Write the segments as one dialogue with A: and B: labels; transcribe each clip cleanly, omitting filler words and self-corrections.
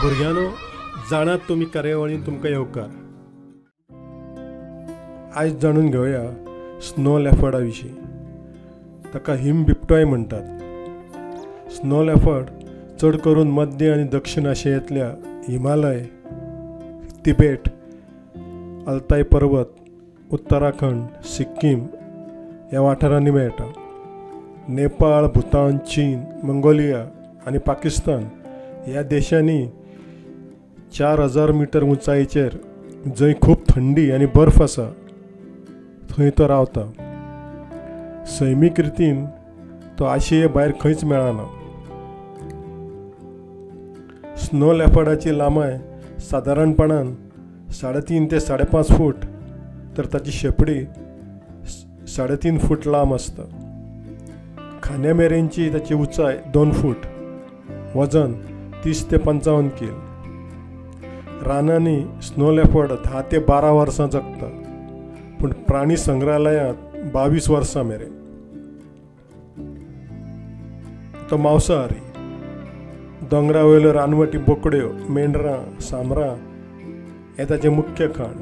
A: भुरग्यांनो, जाणात तुमी कार्यावळीन तुमकां येवकार. आयज जाणून घेवया स्नो लेपर्डा विशीं. ताका हिम बिबटोय म्हणटात. स्नो लेपर्ड चड करून मध्य आनी दक्षिण आशियांतल्या हिमालय, तिबेट, अल्ताय पर्वत, उत्तराखंड, सिक्कीम ह्या वाठारांनी मेळटा. नेपाळ, भूतान, चीन, मंगोलिया आनी पाकिस्तान ह्या देशांनी 4000 मिटर उंचायेचेर जंय खूब थंडी आनी बर्फ आसा थंय तो रावता. सैमीक रितीन तो आशिये भायर खंयच मेळना. स्नो लेपर्डाची लांबाय सादारणपणान 3.5 ते 5.5 फूट, तर ताची शेपडी 3.5 फूट लांब आसता. खांद्या मेरेनची ताची उंचाय 2 फूट, वजन 30 ते 55 कील. रानांनी स्नो लेपर्ड 10 ते 12 वर्सां जगता, पूण प्राणी संग्रहालयांत 22 वर्सां मेरेन. तो मांसाहारी. दोंगरा वयल्यो रानवटी बोकड्यो, मेंढरां, सांबरां हें ताचें मुख्य खाण.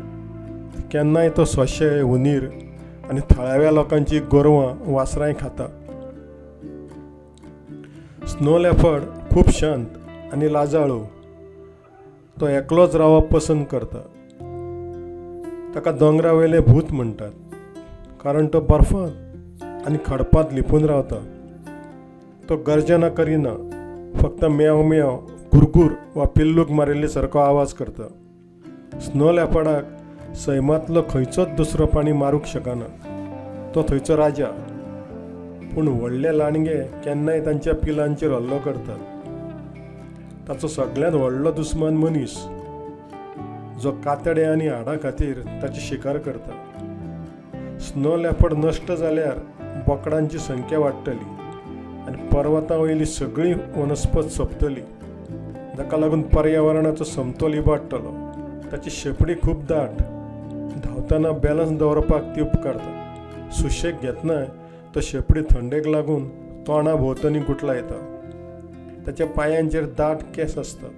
A: केन्नाय तो सोंशे, हुनीर आनी थळाव्या लोकांची गोरवां, वासरांय खाता. स्नो लेपर्ड खूब शांत आनी लाजाळू. तो एकलोच रावप पसंत करता. ताका दोंगरा वयले भूत म्हणटात, कारण तो बर्फांत आनी खडपांत लिपून रावता. तो गर्जना करिना, फक्त म्याव म्याव, गुरगुर वा पिल्लूक मारिल्ले सारको आवाज करता. स्नो लेपर्डाक सैमांतलो खंयचोच दुसरो प्राणी मारूंक शकना. तो थंयचो राजा. पूण व्हडले लांडगे केन्नाय तांच्या पिलांचेर हल्लो करतात. ताचो सगळ्यांत व्हडलो दुस्मान मनीस, जो कातडे आनी हाडां खातीर ताची शिकार करता. स्नो लेपर्ड नश्ट जाल्यार बोकडांची संख्या वाडटली आनी पर्वतां वयली सगळी वनस्पत सोंपतली, जाका लागून पर्यावरणाचो समतोल इबाडटलो. ताची शेपडी खूब दाट. धांवतना बॅलन्स दवरपाक ती उपकारता. सुशेग घेतना तो शेपडी थंडेक लागून तोंडा भोंवतणी गुटलायता. ताच्या पांयांचेर दाट केंस आसतात.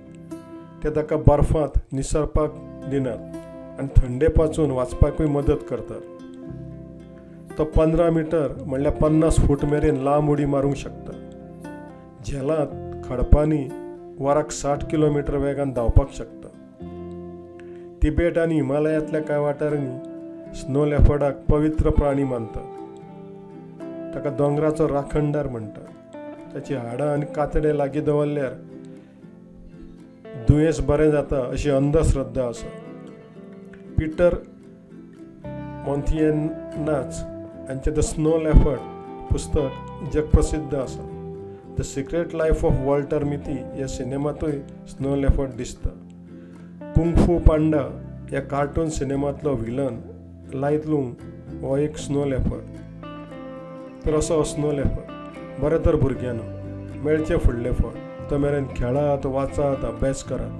A: ते ताका बर्फांत निसरपाक दिनात आनी थंडे पासून वाचपाकूय मदत करतात. तो 15 मिटर म्हणल्यार 50 फूट मेरेन लांब उडी मारूंक शकता. झेलांत खडपांनी वराक 60 किलोमिटर वेगान धांवपाक शकता. तिबेट आनी हिमालयांतल्या कांय वाठारांनी स्नो लेपर्डाक पवित्र प्राणी मानतात. ताका दोंगराचो राखणदार म्हणटात. ताची हाडां आनी कातडे लागीं दवरल्यार दुयेंस बरें जाता अशी अंधश्रद्धा आसा. पिटर मॉन्थियनाच हांचें the snow leopard पुस्तक जगप्रसिद्ध आसा. The secret life of Walter Mitty ह्या सिनेमांतूय स्नो लेपर्ड दिसता. कुंग फू पांडा ह्या कार्टून सिनेमांतलो व्हिलन लायत लुंग हो एक स्नो लेपर्ड. तर असो हो स्नो लेपर्ड. बरें तर भुरग्यांनो, मेळचें फुडले फावट. तो मेरेन खेळात, वाचात, अभ्यास करात.